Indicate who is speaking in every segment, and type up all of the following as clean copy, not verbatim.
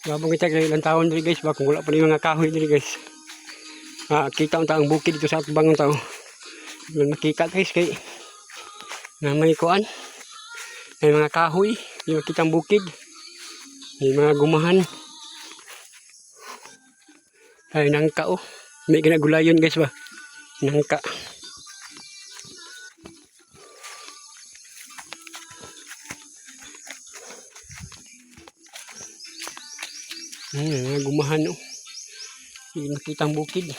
Speaker 1: Gabong kita kay ilang taon diri, guys, ba kung wala pa ni mga kahoy diri, guys. Ah, kita unta ang bukid dito sa atbang tao. Wala makita, guys, kay na may kuan. May mga kahoy, di makita ang bukid. May mga gumahan. Ay nangka oh. May ginagulayon, guys, ba. Nangka. May mga gumahan oh. Hindi makita ang bukid.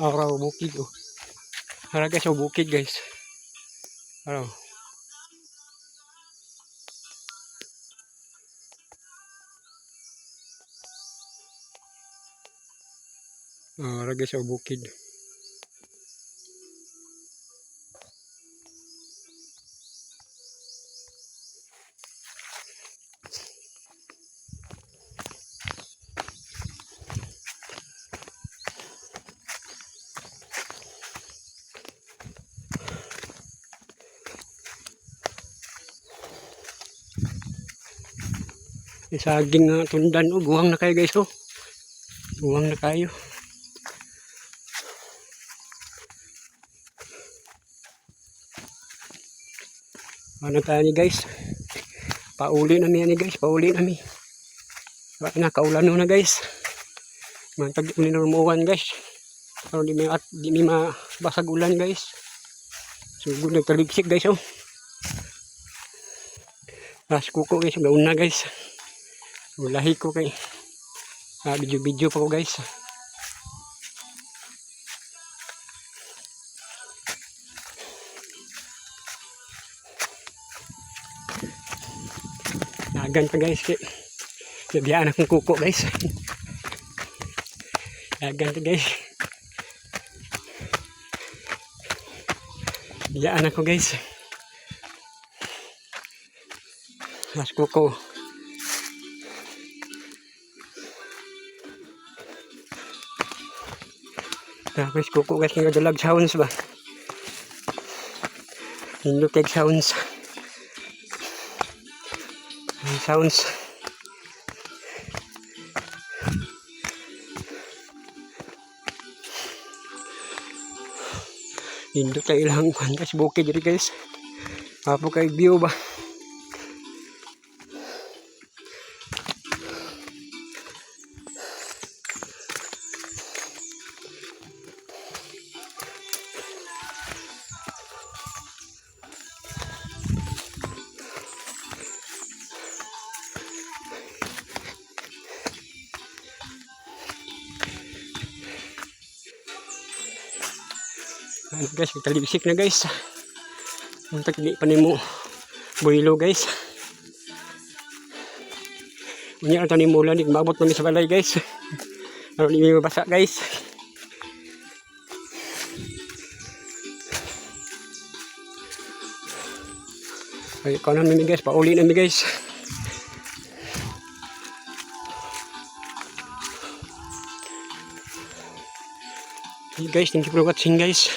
Speaker 1: Araw bukid oh. Ara guys, oh, bukid, guys. Araw. Ara guys, oh, bukid. May saging nga tundan oh, guwang na kayo, guys, oh. Guwang na kayo. Ano tayo ni, guys? Pauli na mi ni, guys, pauli na mi. Wala na, kaulan na, guys. Mantag ni normuan, guys. Pero di may at di mi mabasag ulan, guys. Sugod nagtaligsik, guys, oh. Las kuko, guys, gauna, guys. Ulahi ko kay video video pa ko, guys. Nagan pa, guys, kay nabiyaan akong kuko, guys. Nagan pa, guys. Biyaan ako, guys. Las kuko. Tapos kuko, guys, nga dalag sounds ba. Nindot kay sounds. Ang sounds. Nindot kay ilang kuan, guys, bukid diri, guys. Apo kay view ba. Ano, guys, talisik na, guys. Untag di pa nimo buhilo, guys. Unya ang tanim ulan, mabot na mi sa balay, guys. Aron di mi mabasa, guys. Ay, kanon mi, guys, pauli na mi, guys. Hey guys, thank you for watching, guys.